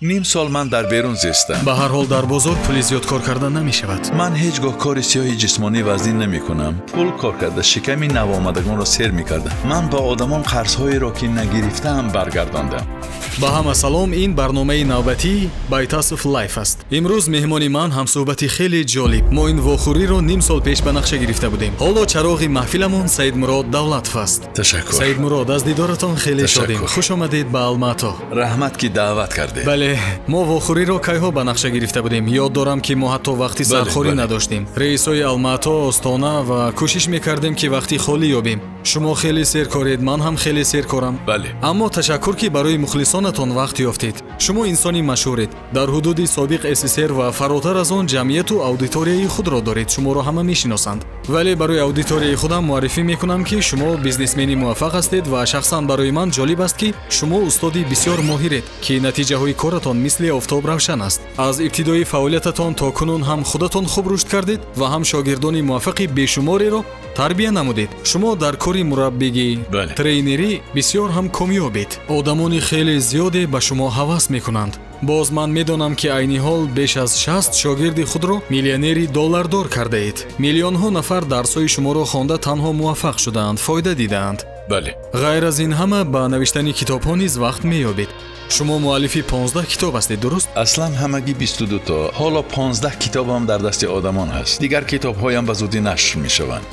Ним сол ман дар берун зистам. Ба ҳар ҳол дар бозор пули зиёд кор кардан намешавад. Ман ҳеҷ гоҳ кори сиёҳи ҷисмонӣ вазнин намекунам. Пул кор карда шиками навомадагонро сер мекардам. Ман ба одамон қарзҳоеро ки нагирифтаам баргардондам. Ба ҳама салом, ин барномаи навбатии Байтасов Лайф аст. Имрӯз меҳмони ман ҳамсӯҳбати хеле ҷолиб. Мо ин вохӯриро ним сол пеш ба нақша гирифта будем. Ҳоло чароғи маҳфиламон Саидмурод Давлатов аст. Ташаккур. Саидмурод, аз дидоратон хеле шодем. Хуш омадед ба Алмато. Раҳмат ки даъват кардед. Бале, мо вохӯриро кайҳо ба нақша гирифта будем. Ёд дорам ки мо ҳатто вақти сархорӣ надоштем. Рейсҳои Алмато, Остона ва кӯшиш мекардем ки вақти холӣ ёбем. Шумо хеле серкоред, ман ҳам хеле серкорам. Бале. Аммо ташаккур ки барои мухлисонатон вақт ёфтед. Шумо инсони машҳуред. Дар ҳудуди собиқ СССР ва фаротар аз он ҷамъияту аудиторияи худро доред. Шуморо ҳама мешиносанд. Вале барои аудиторияи худам муаррифӣ мекунам ки шумо бизнесмени муваффақ ҳастед ва шахсан барои ман ҷолиб аст ки шумо устоди бисёр моҳиред ки натиҷаҳои коратон мисли офтоб равшан аст. Аз ибтидои фаъолиятатон то кунун ҳам худатон хуб рушд кардед ва ҳам шогирдони муваффақи бешумореро тарбия намудед. Шумо дар кори мураббигӣ, трейнерӣ бисёр ҳам комёбед. Одамони хеле зиёде ба шумо ҳавас мекунанд. Боз ман медонам ки айни ҳол беш аз 60 шогирди худро миллионери доллардор кардаед. Миллионҳо нафар дарсҳои шуморо хонда танҳо муваффақ шудаанд, фоида дидаанд. Бале. Ғайр аз ин ҳама ба навиштани китобҳо низ вақт меёбед. Шумо муаллифи 15 китоб ҳастед, дуруст? Аслан ҳамагӣ 22 то. Ҳоло 15 китобам дар дасти одамон ҳаст. Дигар китобҳоям ба зудӣ нашр мешаванд.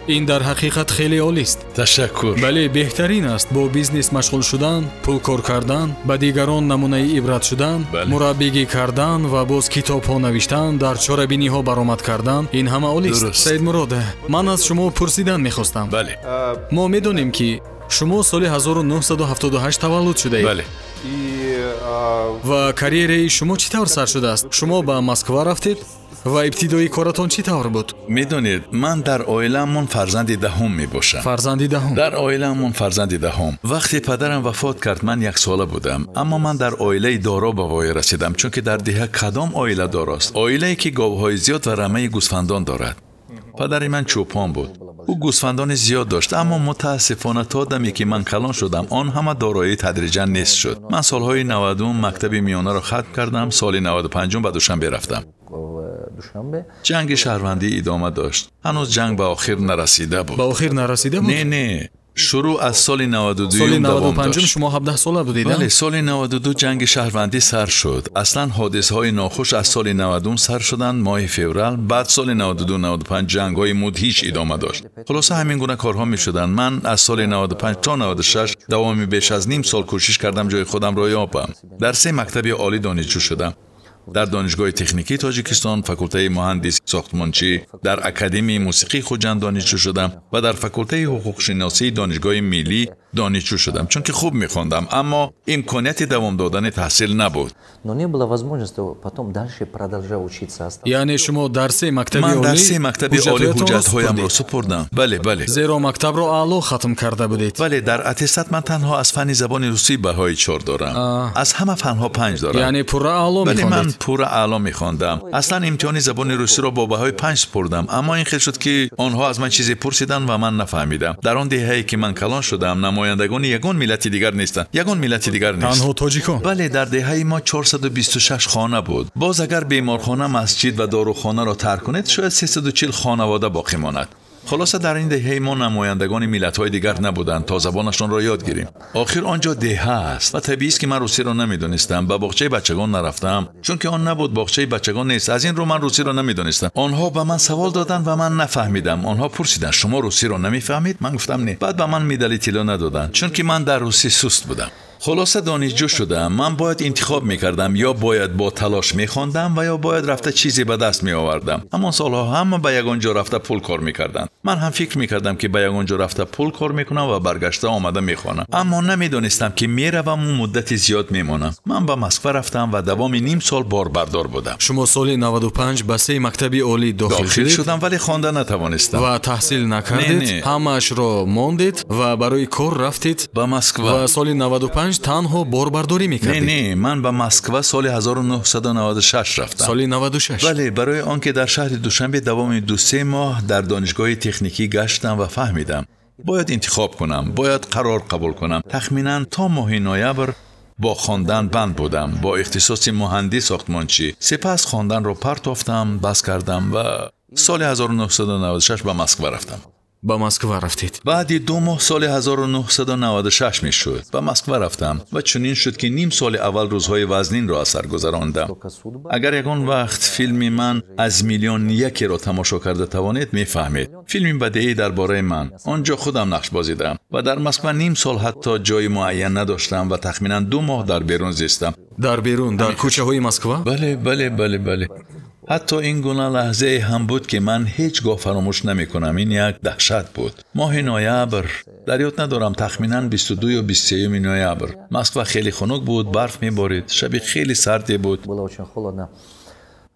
Ин дар ҳақиқат хеле олист. Ташаккур. Бале, беҳтарин аст бо бизнес машғул шудан, пул кор кардан, ба дигарон намунаи ибрат шудан, мураббигӣ кардан ва боз китобҳо навиштан, дар чорабиниҳо баромад кардан. Ин ҳама олист. Саидмурод, ман аз шумо пурсидан мехостам. Бале. Мо медонем ки шумо соли 1978 таваллуд шудаед. Бале. Ва карьераи шумо чӣ тавр сар шудааст? Шумо ба Москва рафтед ва ибтидои коратон чӣ тавр буд? Медонед, ман дар оиламон фарзанди даҳум мебошам. Фарзанди даҳум? Дар оиламон фарзанди даҳум. Вақте падарам вафот кард, ман яксола будам. Аммо ман дар оилаи доро ба воя расидам, чунки дар деҳа кадом оила дорост? Оилае ки говҳои зиёд ва рамаи гӯсфандон дорад. Падари ман чӯпон буд. Ӯ гӯсфандони зиёд дошт, аммо мутаассифона то даме ки ман калон шудам, он ҳама дороӣ тадриҷан нест шуд. Ман солҳои 90 мактаби миёнаро хатм кардам, соли 95 ба Душанбе рафтам. Ҷанги шаҳрвандӣ идома дошт. Ҳанӯз ҷанг ба охир нарасида буд. Ба охир нарасида буд? Не, не. Шурӯъ аз соли 92 соли 95 шумо 17 сола будед? Бале, соли 92 ҷанги шаҳрвандӣ сар шуд. Аслан ҳодисаҳои нохуш аз соли 90 сар шуданд, моҳи феврал, баъд соли 92-95 ҷангҳои мудҳиш идома дошт. Хулоса ҳамин гуна корҳо мешуданд. Ман аз соли 95 то 96 давоми беш аз ним сол кӯшиш кардам ҷои худамро ёбам. Дар се мактаби олӣ донишҷӯ шудам. Дар Донишгоҳи техникии Тоҷикистон, факултаи муҳандиси сохтмончӣ, дар Академияи мусиқии Хуҷанд донишҷӯ шудам ва дар факултаи ҳуқуқшиносии Донишгоҳи миллӣ донишҷӯ шудам, чунки хуб мехондам, аммо имконияти давом додани таҳсил набуд. Яъне шумо дар се мактаби олӣ? Ман дар се мактаби олӣ ҳуҷҷатҳоямро супурдам. Бале, бале. Зеро мактабро аъло хатм карда будед. Бале, дар аттестат ман танҳо аз фанни забони русӣ баҳои 4 дорам. Аз ҳама фанҳо 5 дорам. Яъне пурра аъло мехондед? Бале, ман пурра аъло мехондам. Аслан имтиҳони забони русиро бо баҳои 5 супурдам, аммо ин хел шуд ки онҳо аз ман чизе пурсиданд ва ман нафаҳмидам. Дар он деҳае ки ман калон шудам, намояндагони ягон миллати дигар нестанд. Ягон миллати дигар нест. Танҳо тоҷикон. Бале, дар деҳаи мо 426 хона буд. Боз агар беморхона, масҷид ва дорухонаро тарк кунед, шояд 340 хонавода боқӣ монад. Хулоса дар ин деҳаи мо намояндагони миллатҳои дигар набуданд то забонашонро ёд гирем. Охир он ҷо деҳа аст ва табиист ки ман русиро намедонистам. Ба боғчаи бачагон нарафтам, чунки он набуд, боғчаи бачагон нест. Аз ин рӯ ман русиро намедонистам. Онҳо ба ман савол доданд ва ман нафаҳмидам. Онҳо пурсиданд: шумо русиро намефаҳмед? Ман гуфтам не. Баъд ба ман медали тилло надоданд, чунки ман дар русӣ суст будам. Хулоса донишҷӯ шудам. Ман бояд интихоб мекардам, ё бояд бо талош мехондам ва ё бояд рафта чизе ба даст меовардам. Ҳамон солҳо ҳама ба ягон ҷо рафта пул кор мекарданд. Ман ҳам фикр мекардам ки ба ягон ҷо рафта пул кор мекунам ва баргашта омада мехонам. Аммо намедонистам ки мераваму муддати зиёд мемонам. Ман ба Москва рафтам ва давоми ним сол борбардор будам. Шумо соли 95 ба се мактаби олӣ дохил шудам, вале хонда натавонистам. Ва таҳсил накардед, ҳамаашро мондед ва барои кор рафтед ба Москва. Ва соли 95 танҳо борбардорӣ мекардед? Не, не, ман ба Москва соли 1996 рафтам. Соли 96? Бале, барои он ки дар шаҳри Душанбе давоми 2-3 моҳ дар донишгоҳи техникӣ гаштам ва фаҳмидам бояд интихоб кунам, бояд қарор қабул кунам. Тахминан то моҳи ноябр Бо хондан банд будам, бо ихтисоси муҳандис сохтмончӣ. Сипас хонданро партофтам, бас кардам ва соли 1996 ба Москва рафтам. Ба Москва рафтед? Баъди 2 моҳ соли 1996 мешуд. Ба Москва рафтам ва чунин шуд, ки ним соли аввал рӯзҳои вазнинро аз сар гузарондам. Агар ягон вақт филми ман аз миллион якеро тамошо карда тавонед, мефаҳмед. Филми бадеӣ дар бораи ман. Он ҷо худам нақш бозидам ва дар Москва ним сол ҳатто ҷои муайян надоштам ва тахминан 2 моҳ дар берун зистам. Дар берун, дар кӯчаҳои Москва? Бале, бале, бале, бале. Ҳатто ин гуна лаҳзае ҳам буд, ки ман ҳеҷ гоҳ фаромӯш намекунам. Ин як даҳшат буд. Моҳи ноябр, дар ёд надорам, тахминан 22 ё 23 ноябр. Москва хеле хунук буд, барф меборид, шаби хеле сарде буд.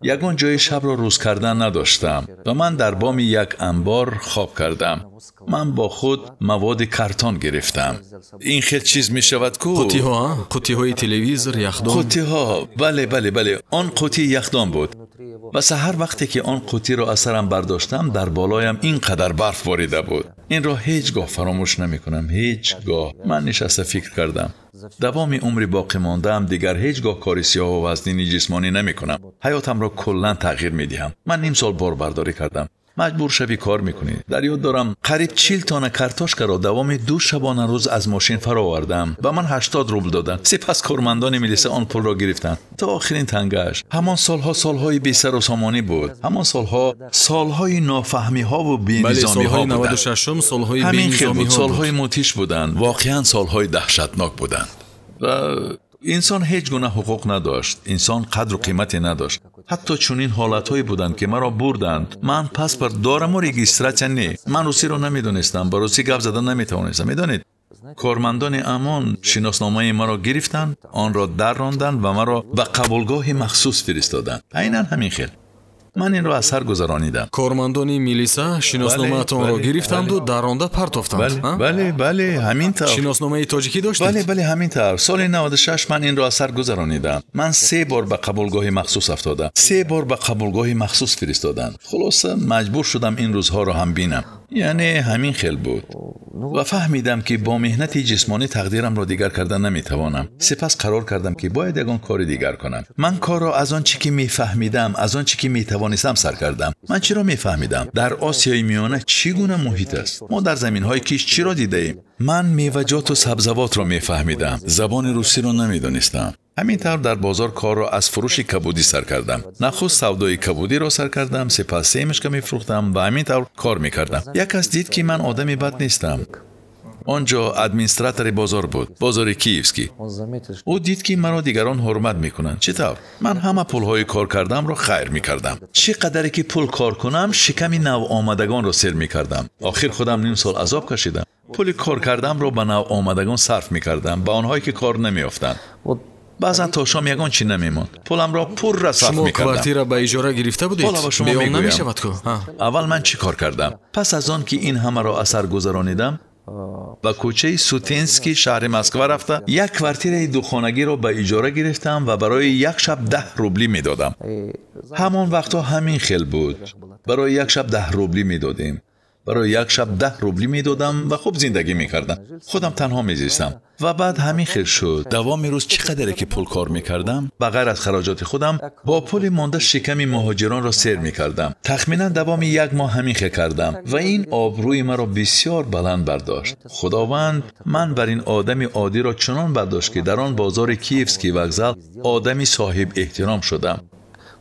Ягон ҷои шабро рӯз кардан надоштам ва ман дар боми як анбор хоб кардам. Ман бо худ маводи картон гирифтам. Ин хел чиз мешавад ку? Қуттиҳо, қуттиҳои телевизор, яхдон. Қуттиҳо, бале, бале, бале. Он қуттии яхдон буд. Ва саҳар вақте ки он қуттиро аз сарам бардоштам, дар болоям ин қадар барф борида буд. Инро ҳеҷ гоҳ фаромӯш намекунам, ҳеҷ гоҳ. Ман нишаста фикр кардам. Давоми умри боқӣ мондаам дигар ҳеҷ гоҳ кори сиёҳу вазнини ҷисмонӣ намекунам. Ҳаётамро куллан тағйир медиҳам. Ман ним сол борбардорӣ кардам. Маҷбур шавӣ кор мекунӣ. Дар ёд дорам қариб 40 тона картошкаро давоми 2 шабона рӯз аз мошин фаровардам. Ба ман 80 рубл доданд. Сипас кормандони милиса он пулро гирифтанд то охирин тангааш. Ҳамон солҳо солҳои бесару сомонӣ буд. Ҳамон солҳо солҳои нофаҳмиҳову бенизомиҳо буданд. Солҳои ҳамин хел буд. Солҳои мудҳиш буданд. Воқеан солҳои даҳшатнок буданд. Ва инсон ҳеҷ гуна ҳуқуқ надошт. Инсон қадру қимате надошт. Ҳатто чунин ҳолатҳое буданд, ки маро бурданд. Ман паспорт дораму регистратсия не. Ман русиро намедонистам, ба русӣ гап зада наметавонистам. Медонед, кормандони ОМОН шиносномаи маро гирифтанд, онро дарронданд ва маро ба қабулгоҳи махсус фиристоданд. Айнан ҳамин хел. Ман инро аз сар гузаронидам. Кормандони милиса шиносномаатонро гирифтанду дарронда партофтанд. Бале, бале, ҳамин тавр. Шиносномаи тоҷикӣ доштед? Бале, бале, ҳамин тавр. Соли 96 ман инро аз сар гузаронидам. Ман 3 бор ба қабулгоҳи махсус афтодам. 3 бор ба қабулгоҳи махсус фиристоданд. Хулоса маҷбур шудам ин рӯзҳоро ҳам бинам. Яъне ҳамин хел буд. Ва фаҳмидам, ки бо меҳнати ҷисмонӣ тақдирамро дигар карда наметавонам. Сипас қарор кардам, ки бояд ягон кори дигар кунам. Ман корро аз он чӣ ки мефаҳмидам, аз он чӣ ки метавонистам сар кардам. Ман чиро мефаҳмидам? Дар Осиёи Миёна чӣ гуна муҳит аст? Мо дар заминҳои кишт чиро дидаем? Ман меваҷоту сабзавотро мефаҳмидам, забони русиро намедонистам. Ҳамин тавр дар бозор корро аз фурӯши кабудӣ сар кардам. Нахуст савдои кабудиро сар кардам, сипас семечка мефурӯхтам ва ҳамин тавр кор мекардам. Як кас дид, ки ман одами бад нестам. Он ҷо администратори бозор буд, бозори Киевский. Ӯ дид, ки маро дигарон ҳурмат мекунанд. Чӣ тавр? Ман ҳама пулҳои кор кардамро хайр мекардам. Чӣ қадаре ки пул кор кунам, шиками навомадагонро сер мекардам. Охир худам ним сол азоб кашидам. Пули кор кардамро ба навомадагон сарф мекардам, ба онҳое ки кор намеёфтанд. Баъзан то шом ягон чӣ намемонд. Пуламро пурра сарф Шумо мекардам. Квартира ба иҷора гирифта будед? Ҳоло ба шумо Беом мегӯям. намешавад ку? Аввал ман чӣ кор кардам? Пас аз он ки ин ҳамаро аз сар гузаронидам, ба кӯчаи Сутенский шаҳри Москва рафта, як квартираи духонагиро ба иҷора гирифтам ва барои як шаб 10 рублӣ медодам. Ҳамон вақтҳо ҳамин хел буд. Барои як шаб 10 рублӣ медодем. Барои як шаб 10 рублӣ медодам ва хуб зиндагӣ мекардам. Худам танҳо мезистам. Ва баъд ҳамин хел шуд. Давоми рӯз чӣ қадаре ки пул кор мекардам, ба ғайр аз хароҷоти худам, бо пули монда шиками муҳоҷиронро сер мекардам. Тахминан давоми як моҳ ҳамин хел кардам ва ин обрӯи маро бисёр баланд бардошт. Худованд ман бар ин одами оддиро чунон бардошт, ки дар он бозори Киевский вокзал одами соҳиб эҳтиром шудам.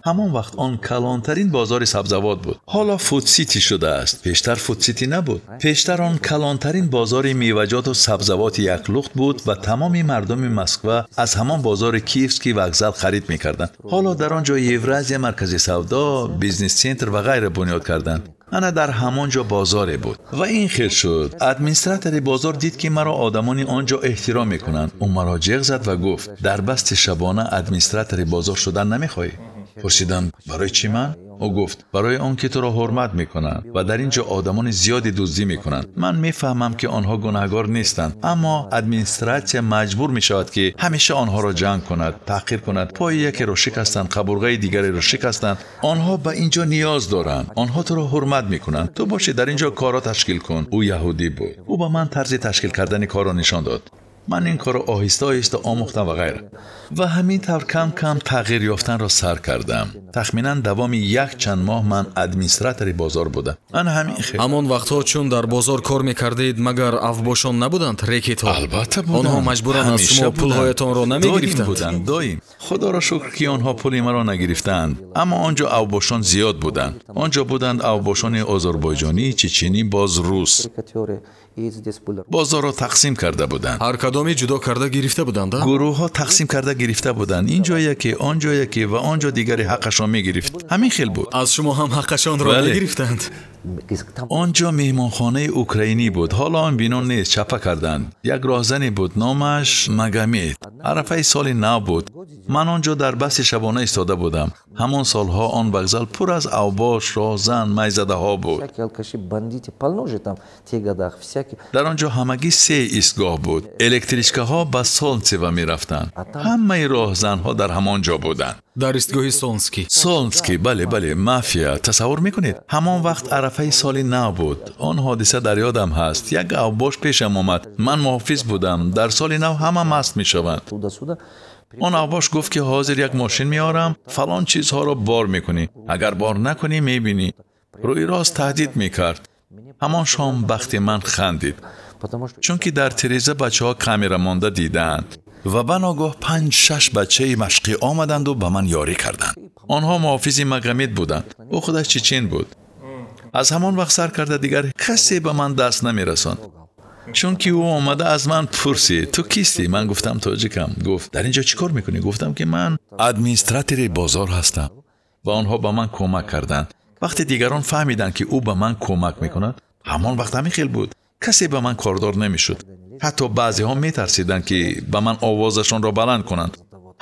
Ҳамон вақт он калонтарин бозори сабзавот буд. Ҳоло Фудсити шудааст. Пештар Фудсити набуд. Пештар он калонтарин бозори меваҷоту сабзавоти яклухт буд ва тамоми мардуми Москва аз ҳамон бозори Киевский вокзал харид мекарданд. Ҳоло дар он ҷо Евразия, маркази савдо, бизнес-центр ва ғайра бунёд карданд. Ана дар ҳамон ҷо бозоре буд. Ва ин хел шуд. Администратори бозор дид, ки маро одамони он ҷо эҳтиром мекунанд. Ӯ маро ҷеғ зад ва гуфт: дар басти шабона администратори бозор шудан намехоҳӣ? Пурсидам: барои чӣ ман? Ӯ гуфт: барои он ки туро ҳурмат мекунанд ва дар ин ҷо одамони зиёде дуздӣ мекунанд. Ман мефаҳмам, ки онҳо гунаҳгор нестанд, аммо администратсия маҷбур мешавад, ки ҳамеша онҳоро ҷанг кунад, таҳқир кунад. Пои якеро шикастанд, қабурғаи дигареро шикастанд. Онҳо ба ин ҷо ниёз доранд. Онҳо туро ҳурмат мекунанд. Ту бошӣ дар ин ҷо корро ташкил кун. Ӯ яҳудӣ буд. Ӯ ба ман тарзи ташкил кардани корро нишон дод. Ман ин корро оҳиста оҳиста омӯхтам ва ғайра. Ва ҳамин тавр кам-кам тағйир ёфтанро сар кардам. Тахминан давоми як чанд моҳ ман администратори бозор будам. Ман ҳамин хел. Ҳамон вақтҳо чун дар бозор кор мекардед, магар авбошон набуданд, рекетҳо? Албатта буданд. Онҳо маҷбуран аз шумо пулҳоятонро намегирифтанд. Доим буданд, доим. Худоро шукр, ки онҳо пули маро нагирифтанд. Аммо он ҷо авбошон зиёд буданд. Он ҷо буданд авбошони озарбойҷонӣ, чеченӣ, боз рус. Бозорро тақсим карда буданд. Ҳар кадоме ҷудо карда гирифта буданд, а? Гурӯҳҳо тақсим карда гирифта буданд. Ин ҷо яке, он ҷо яке ва он ҷо дигаре ҳаққашон мегирифт. Ҳамин хел буд. Аз шумо ҳам ҳаққашонро мегирифтанд. Он ҷо меҳмонхонаи украинӣ буд. Ҳоло он бино нест, чапа карданд. Як роҳзане буд, номаш Магомед. Арафаи соли нав буд. Ман он ҷо дар баси шабона истода будам. Ҳамон солҳо он вокзал пур аз авбош, роҳзан, майзадаҳо буд. Дар он ҷо ҳамагӣ се истгоҳ буд. Электричкаҳо ба Солнцево мерафтанд. Ҳамаи роҳзанҳо дар ҳамон ҷо буданд. Дар истгоҳи Солнский. Солнский, бале, бале, мафия. Тасаввур мекунед? Ҳамон вақт арафаи соли нав буд. Он ҳодиса дар ёдам ҳаст. Як авбош пешам омад. Ман муҳофиз будам. Дар соли нав ҳама маст мешаванд. Он авбош гуфт, ки ҳозир як мошин меорам, фалон чизҳоро бор мекунӣ. Агар бор накунӣ, мебинӣ. Рӯи рост таҳдид мекард. Ҳамон шом бахти ман хандид, чунки дар тиреза бачаҳо камера монда дидаанд ва ба ногоҳ 5-6 бачаи машқӣ омаданду ба ман ёрӣ карданд. Онҳо муҳофизи Магомед буданд. Ӯ худаш чечен буд. Аз ҳамон вақт сар карда дигар касе ба ман даст намерасонд. Чунки ӯ омада аз ман пурсид: ту кистӣ? Ман гуфтам тоҷикам. Гуфт: дар ин ҷо чӣ кор мекунӣ? Гуфтам, ки ман администратори бозор ҳастам. Ва онҳо ба ман кӯмак карданд. Вақте дигарон фаҳмиданд, ки ӯ ба ман кӯмак мекунад, ҳамон вақт ҳамин хел буд. Касе ба ман кордор намешуд. Ҳатто баъзеҳо метарсиданд, ки ба ман овозашонро баланд кунанд.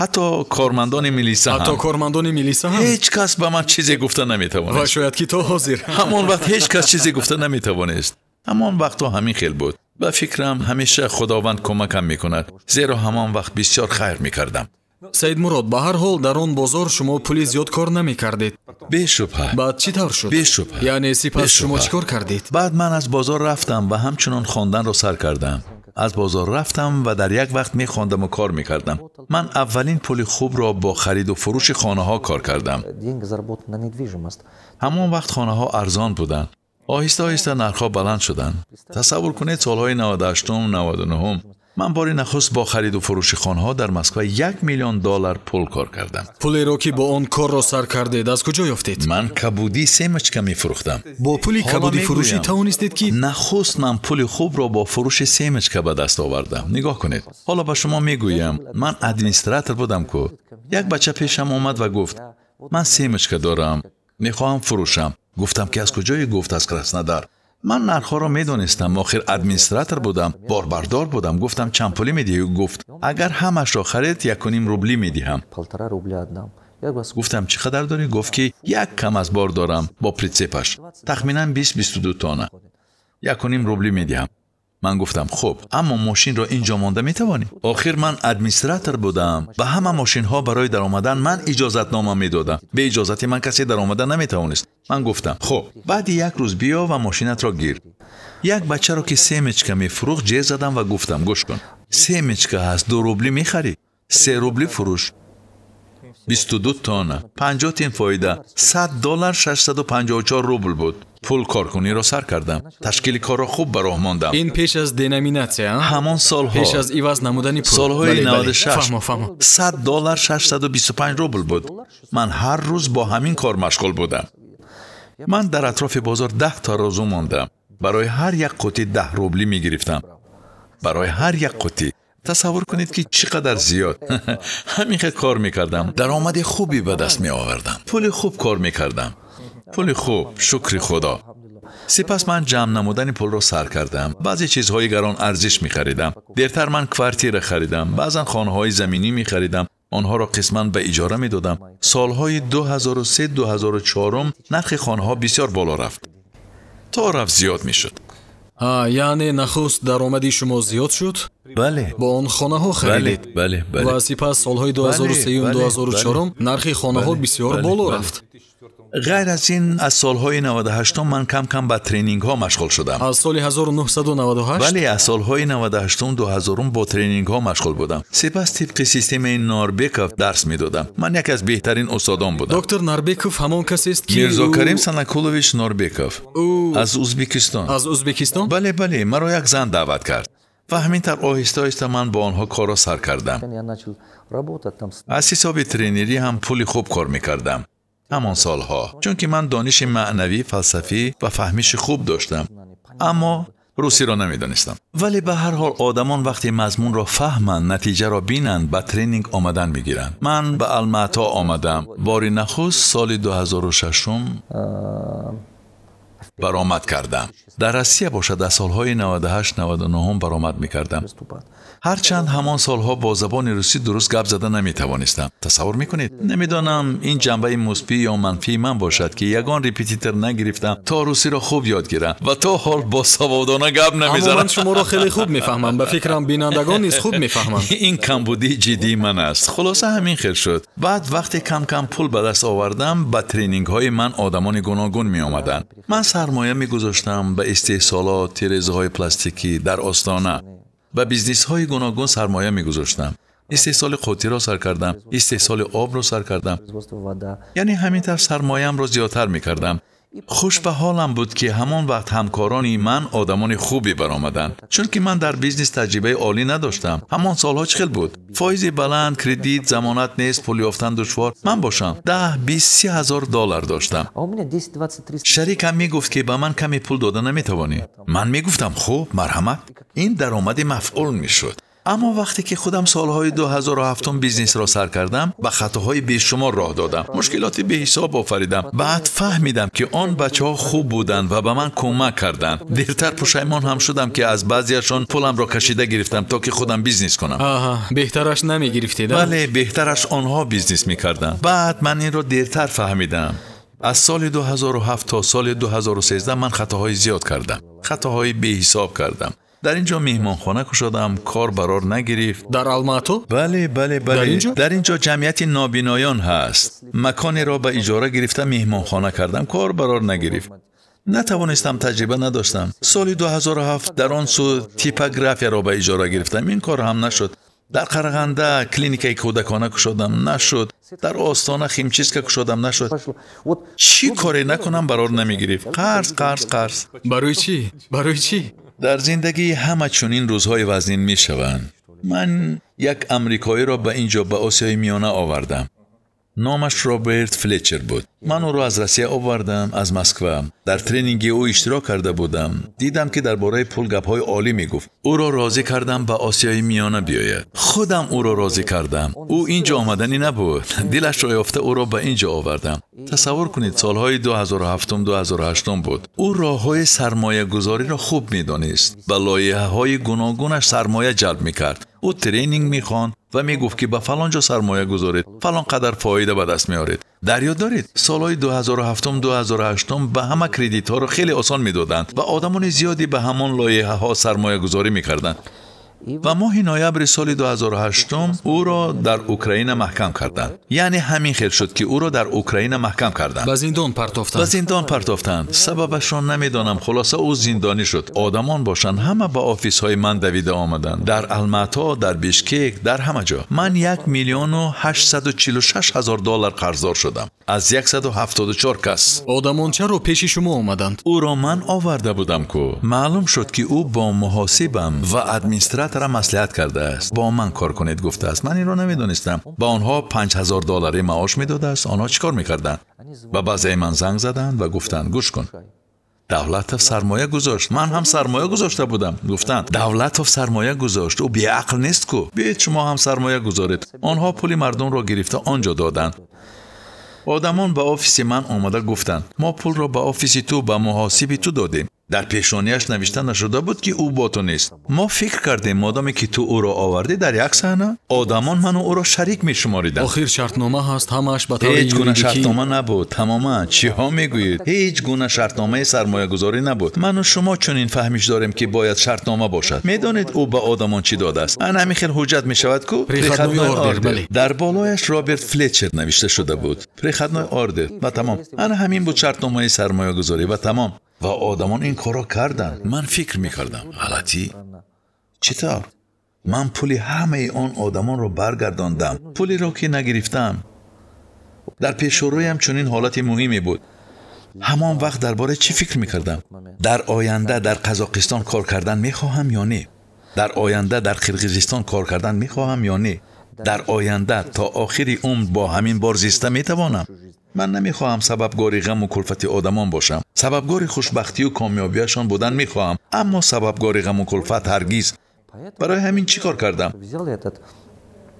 Ҳатто кормандони милиса ҳам. Ҳатто кормандони милиса ҳам? Ҳеҷ кас ба ман чизе гуфта наметавонист. Ва шояд ки то ҳозир. Ҳамон вақт ҳеҷ кас чизе гуфта наметавонист. Ҳамон вақтҳо ҳамин хел буд. Ба фикрам ҳамеша Худованд кӯмакам мекунад, зеро ҳамон вақт бисёр хайр мекардам. Саидмурод, ба ҳар ҳол дар он бозор шумо пули зиёд кор намекардед. Бешубҳа. Баъд чӣ тавр шуд? Бешубҳа. Яъне сипас шумо чӣ кор кардед? Баъд ман аз бозор рафтам ва ҳамчунон хонданро сар кардам. Аз бозор рафтам ва дар як вақт мехондам ва кор мекардам. Ман аввалин пули хубро бо хариду фурӯши хонаҳо кор кардам. Ҳамон вақт хонаҳо арзон буданд. Оҳиста оҳиста нархҳо баланд шуданд. Тасаввур кунед, солҳои 98-ум, 99-ум ман бори нахуст бо хариду фурӯши хонаҳо дар Москва $1 миллион пул кор кардам. Пулеро, ки бо он корро сар кардед, аз куҷо ёфтед? Ман кабудӣ семечка мефурӯхтам. Бо пули кабудӣ фурӯшӣ тавонистед, ки нахуст ман пули хубро бо фурӯши семечка ба даст овардам. Нигоҳ кунед, ҳоло ба шумо мегӯям, ман администратор будам ку. Як бача пешам омад ва гуфт: ман семечка дорам, мехоҳам фурӯшам. Гуфтам, ки аз куҷое? Гуфт: аз Краснодар. Ман нархҳоро медонистам, охир администратор будам, борбардор будам. Гуфтам: чанд пулӣ медиҳӣ? Гуфт: агар ҳамашро харид, 1.5 рублӣ медиҳам. Гуфтам: чӣ қадар дорӣ? Гуфт, ки як кам аз бор дорам бо прицепаш, тахминан 20-22 тонна. 1.5 рублӣ медиҳам. Ман гуфтам: хуб, аммо мошинро ин ҷо монда метавонӣ? Охир ман администратор будам. Ба ҳама мошинҳо барои даромадан ман иҷозатнома медодам. Бе иҷозати ман касе даромада наметавонист. Ман гуфтам: хуб, баъди як рӯз биё ва мошинатро гир. Як бачаро, ки семечка мефурӯхт, ҷер задам ва гуфтам: гӯш кун, семечка ҳаст, 2 рублӣ мехарӣ, 3 рублӣ фурӯш, 22 тонна, 50 тин фоида, $100 654 рубл буд. Пул коркуниро сар кардам. Ташкили корро хуб ба роҳ мондам. Ин пеш аз деноминатсия, ҳамон солҳо, пеш аз иваз намудани пул, солҳои 96, фаҳмо, фаҳмо. $100 625 рубл буд. Ман ҳар рӯз бо ҳамин кор машғул будам. Ман дар атрофи бозор 10 та розу мондам. Барои ҳар як қутӣ 10 рублӣ мегирифтам. Барои ҳар як қутӣ. Тасаввур кунед, ки чӣ қадар зиёд. Ҳамин хел кор мекардам. Даромади хубе ба даст меовардам. Пули хуб кор мекардам. Пули хуб, шукри Худо. Сипас ман ҷамъ намудани пулро сар кардам. Баъзе чизҳои гарон арзиш мехаридам. Дертар ман квартира харидам. Баъзан хонаҳои заминӣ мехаридам. Онҳоро қисман ба иҷора медодам. Солҳои 2003-2004 нархи хонаҳо бисёр боло рафт. То рафт зиёд мешуд. Яъне нахуст даромади шумо зиёд шуд? Бале. Бо он хонаҳо харидед. Бале, бале. Ва сипас солҳои 2003-2004 нархи хонаҳо бисёр боло рафт. Ғайр аз ин, аз солҳои 98 ман кам-кам ба тренингҳо машғул шудам. Аз соли 1998? Бале, аз солҳои 98 2000 бо тренингҳо машғул будам. Сипас тибқи системаи Норбеков дарс медодам. Ман яке аз беҳтарин устодон будам. Доктор Нарбеков ҳамон касест ки Мирзо Карим Санакулович Норбеков аз Ӯзбекистон. Аз Ӯзбекистон? Бале, бале, маро як зан даъват кард. Ва ҳамин тавр оҳиста-оҳиста ман бо онҳо корро сар кардам. Аз ҳисоби тренерӣ ҳам пули хуб кор мекардам. Ҳамон солҳо, чунки ман дониши маънавӣ, фалсафӣ ва фаҳмиши хуб доштам, аммо русиро намедонистам. Вале ба ҳар ҳол одамон вақте мазмунро фаҳманд, натиҷаро бинанд, ба тренинг омадан мегиранд. Ман ба Алмато омадам. Бори нахуст соли 2006 баромад кардам. Дар Россия бошад аз солҳои 98-99 баромад мекардам. Ҳарчанд ҳамон солҳо бо забони русӣ дуруст гап зада наметавонистам. Тасаввур мекунед? Намедонам ин ҷанбаи мусбӣ ё манфии ман бошад, ки ягон репетитор нагирифтам то русиро хуб ёд гирам ва то ҳол бо саводона гап намезанам. Аммо ман шуморо хеле хуб мефаҳмам. Ба фикрам бинандагон низ хуб мефаҳманд. Ин камбудии ҷиддии ман аст. Хулоса ҳамин хел шуд. Баъд вақте кам-кам пул ба даст овардам, ба тренингҳои ман одамони гуногун меомаданд. Ман сармоя мегузоштам ба истеҳсолот, тирезаҳои пластикӣ дар Остона. Ба бизнесҳои гуногун сармоя мегузоштам. Истеҳсоли қутиро сар кардам, истеҳсоли обро сар кардам. Яъне ҳамин тавр сармояамро зиёдтар мекардам. Хуш ба ҳолам буд, ки ҳамон вақт ҳамкорони ман одамони хубе баромаданд, чунки ман дар бизнес таҷрибаи олӣ надоштам. Ҳамон солҳо чӣ хел буд? Фоизи баланд, кредит, замонат нест, пул ёфтан душвор. Ман бошам 10, 20, 30 ҳазор доллар доштам. Шарикам мегуфт, ки ба ман каме пул дода наметавонӣ. Ман мегуфтам хуб, марҳамат. Ин даромади мафъул мешуд. Аммо вақте ки худам солҳои 2007 бизнесро сар кардам, ба хатоҳои бешумор роҳ додам, мушкилоти беҳисоб офаридам. Баъд фаҳмидам, ки он бачаҳо хуб буданд ва ба ман кӯмак карданд. Дертар пушаймон ҳам шудам, ки аз баъзеашон пуламро кашида гирифтам, то ки худам бизнес кунам. Аҳа, беҳтараш намегирифтед? Бале, беҳтараш онҳо бизнес мекарданд. Баъд ман инро дертар фаҳмидам. Аз соли 2007 то соли 2013 ман хатоҳои зиёд кардам, хатоҳои беҳисоб кардам. Дар ин ҷо меҳмонхона кушодам, кор барор нагирифт. Дар Алмато? Бале, бале, бале. Дар ин ҷо? Дар ин ҷо ҷамъияти нобиноён ҳаст. Маконеро ба иҷора гирифта меҳмонхона кардам, кор барор нагирифт. Натавонистам, таҷриба надоштам. Соли 2007 дар он сӯ типографияро ба иҷора гирифтам, ин кор ҳам нашуд. Дар Қарағанда клиникаи кӯдакона кушодам, нашуд. Дар Остона химчистка кушодам, нашуд. Чӣ коре накунам барор намегирифт. Қарз, қарз, қарз. Барои чӣ? Барои чӣ? Дар зиндагӣ ҳама чунин рӯзҳои вазнин мешаванд. Ман як амрикоиро ба ин ҷо ба Осиёи Миёна овардам. Номаш Роберт Флетчер буд. Ман ӯро аз Россия овардам, аз Москва. Дар тренинги ӯ иштирок карда будам. Дидам, ки дар бораи пул гапҳои олӣ мегуфт. Ӯро розӣ кардам ба Осиёи Миёна биёяд. Худам ӯро розӣ кардам. Ӯ ин ҷо омаданӣ набуд. Дилашро ёфта ӯро ба ин ҷо овардам. Тасаввур кунед, солҳои 2007-2008 буд. Ӯ роҳҳои сармоягузориро хуб медонист. Ба лоиҳаҳои гуногунаш сармоя ҷалб мекард. Ӯ тренинг мехонд ва мегуфт, ки ба фалон ҷо сармоя гузоред, фалон қадар фоида ба даст меоред. Дар ёд доред, солҳои 2007-2008 ба ҳама кредитҳоро хеле осон медоданд ва одамони зиёде ба ҳамон лоиҳаҳо сармоягузорӣ мекарданд. Ва моҳи ноябри соли 2008 ӯро дар Украина маҳкам карданд. Яъне ҳамин хел шуд, ки ӯро дар Украина маҳкам карданд. Ба зиндон партофтанд. Ба зиндон партофтанд. Сабабашро намедонам. Хулоса ӯ зиндонӣ шуд. Одамон бошанд ҳама ба офисҳои ман давида омаданд. Дар Алмато, дар Бишкек, дар ҳама ҷо. Ман 1 846 000 доллар қарздор шудам. Аз 174 кас. Одамон чаро пеши шумо омаданд? Ӯро ман оварда будам ку. Маълум шуд, ки ӯ бо муҳосибам ва администраторам маслиҳат кардааст. Бо ман кор кунед гуфтааст. Ман инро намедонистам. Ба онҳо 5000 доллари маош медодааст. Онҳо чӣ кор мекарданд? Ба баъзеи ман занг заданд ва гуфтанд: гӯш кун, Давлатов сармоя гузошт. Ман ҳам сармоя гузошта будам. Гуфтанд: Давлатов сармоя гузошт, ӯ беақл нест ку. Биёед шумо ҳам сармоя гузоред. Онҳо пули мардумро гирифта он ҷо доданд. Одамон ба офиси ман омада гуфтанд: мо пулро ба офиси ту, ба муҳосиби ту додем. Дар пешонияш навишта нашуда буд, ки ӯ бо ту нест. Мо фикр кардем, модоме ки ту ӯро овардӣ дар як саҳна, одамон ману ӯро шарик мешумориданд. Охир шартнома ҳаст, ҳамааш ба таври ҳеҷ гуна шартнома набуд. Тамоман чиҳо мегӯед? Ҳеҷ гуна шартномаи сармоягузорӣ набуд. Ману шумо чунин фаҳмиш дорем, ки бояд шартнома бошад. Медонед ӯ ба одамон чӣ додааст? Ана ҳамин хел ҳуҷҷат мешавад ку? Приходной ордер. Дар болояш Роберт Флетчер навишта шуда буд. Приходной ордер ва тамом. Ана ҳамин буд шартномаи сармоягузорӣ ва тамом. Ва одамон ин корро карданд. Ман фикр мекардам, ғалатӣ? Чӣ тавр? Ман пули ҳамаи он одамонро баргардондам, пулеро ки нагирифтам. Дар пешорӯям чунин ҳолати муҳиме буд. Ҳамон вақт дар бораи чӣ фикр мекардам? Дар оянда дар Қазоқистон кор кардан мехоҳам ё не? Дар оянда дар Қирғизистон кор кардан мехоҳам ё не? Дар оянда то охири умр бо ҳамин бор зиста метавонам? Ман намехоҳам сабабгори ғаму кулфати одамон бошам. Сабабгори хушбахтию комёбиашон будан мехоҳам, аммо сабабгори ғаму кулфат ҳаргиз. Барои ҳамин чӣ кор кардам?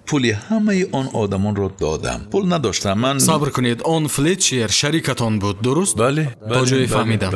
Пули ҳамаи он одамонро додам. Пул надоштам. Ман сабр кунед, он Флетчер шарикатон буд, дуруст? Бале, то ҷое фаҳмидам.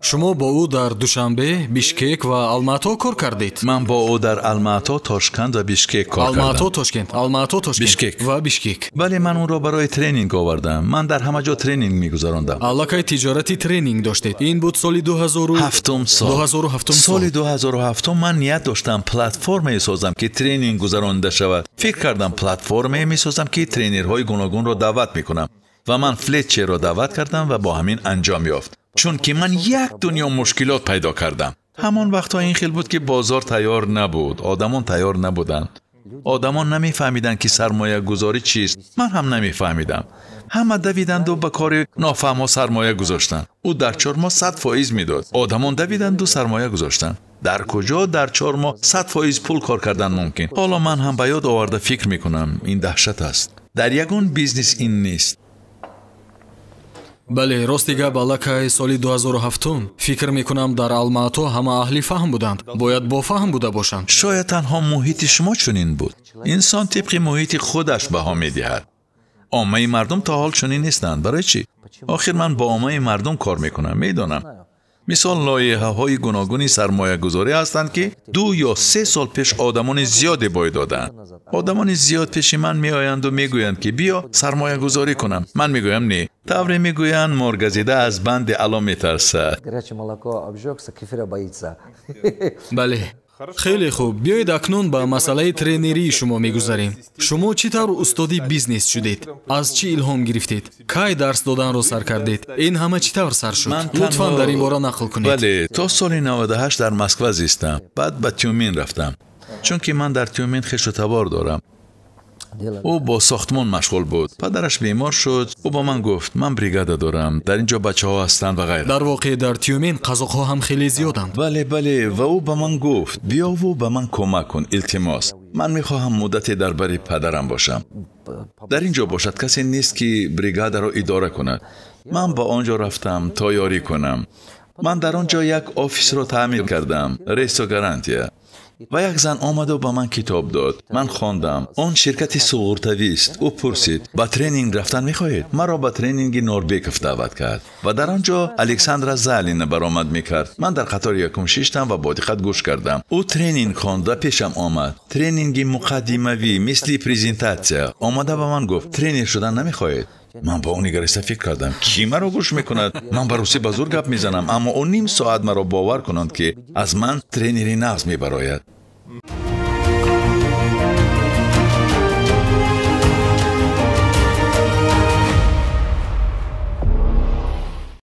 Шумо бо ӯ дар Душанбе, Бишкек ва Алмато кор кардед? Ман бо ӯ дар Алмато, Тошканд ва Бишкек кор кардам. Алмато, Тошкент, Алмато, Тошкент, Бишкек ва Бишкек. Бале, ман ӯро барои тренинг овардам. Ман дар ҳама ҷо тренинг мегузарондам. Аллакай тиҷорати тренинг доштед. Ин буд соли 2007 сол. 2007 сол. Соли 2007 ман ният доштам платформае созам, ки тренинг гузаронида шавад. Фикр кардам платформае месозам, ки тренерҳои гуногунро даъват мекунам. Ва ман Флетчерро даъват кардам ва бо ҳамин анҷом ёфт. Чунки ман як дунё мушкилот пайдо кардам. Ҳамон вақтҳо ин хел буд, ки бозор тайёр набуд, одамон тайёр набуданд. Одамон намефаҳмиданд, ки сармоягузорӣ чист. Ман ҳам намефаҳмидам. Ҳама давиданду ба кори нофаҳмо сармоя гузоштанд. Ӯ дар 4 моҳ 100% медод. Одамон давиданду сармоя гузоштанд. Дар куҷо дар 4 моҳ 100% пул кор кардан мумкин? Ҳоло ман ҳам ба ёд оварда фикр мекунам, ин даҳшат аст. Дар ягон бизнес ин нест. Бале, рости гап, аллакай соли 2007 фикр мекунам дар Алмато ҳама аҳли фаҳм буданд. Бояд бофаҳм буда бошанд. Шояд танҳо муҳити шумо чунин буд. Инсон тибқи муҳити худаш баҳо медиҳад. Оммаи мардум то ҳол чунин нестанд. Барои чӣ? Охир ман бо оммаи мардум кор мекунам, медонам. Мисол, лоиҳаҳои гуногуни сармоягузорӣ ҳастанд, ки 2 ё 3 сол пеш одамони зиёде бой доданд. Одамони зиёд пеши ман меоянду мегӯянд, ки биё сармоягузорӣ кунам. Ман мегӯям не. Тавре мегӯянд, моргазида аз банди ало метарсад. Бале, хеле хуб. Биёед акнун ба масъалаи тренерии шумо мегузарем. Шумо чӣ тавр устоди бизнес шудед? Аз чӣ илҳом гирифтед? Кай дарс доданро сар кардед? Ин ҳама чӣ тавр сар шуд? Лутфан дар ин бора нақл кунед. Бале, то соли 98 дар Москва зистам. Баъд ба Тюмен рафтам. Чунки ман дар Тюмен хешу табор дорам. Ӯ бо сохтмон машғул буд. Падараш бемор шуд. Ӯ ба ман гуфт, ман бригада дорам, дар ин ҷо бачаҳо ҳастанд ва ғайра. Дар воқеъ дар Тюмен қазоқҳо ҳам хеле зиёданд. Бале, бале. Ва ӯ ба ман гуфт, биёву ба ман кӯмак кун, илтимос. Ман мехоҳам муддате дар бари падарам бошам. Дар ин ҷо бошад касе нест, ки бригадаро идора кунад. Ман ба он ҷо рафтам то ёрӣ кунам. Ман дар он ҷо як офисро таъмир кардам, Ресо Гарантия. Ва як зан омаду ба ман китоб дод. Ман хондам. Он ширкати суғуртавист. Ӯ пурсид, ба тренинг рафтан мехоҳед? Маро ба тренинги Норбеков даъват кард. Ва дар он ҷо Александра Залина баромад мекард. Ман дар қатори якум шиштам ва бо диққат гӯш кардам. Ӯ тренинг хонд ва пешам омад. Тренинги муқаддимавӣ, мисли презентатсия. Омада ба ман гуфт, тренер шудан намехоҳед? Ман ба ӯ нигариста фикр кардам, кӣ маро гӯш мекунад? Ман ба русӣ ба зур гап мезанам, аммо ӯ ним соат маро бовар кунанд, ки аз ман тренери нағз мебарояд.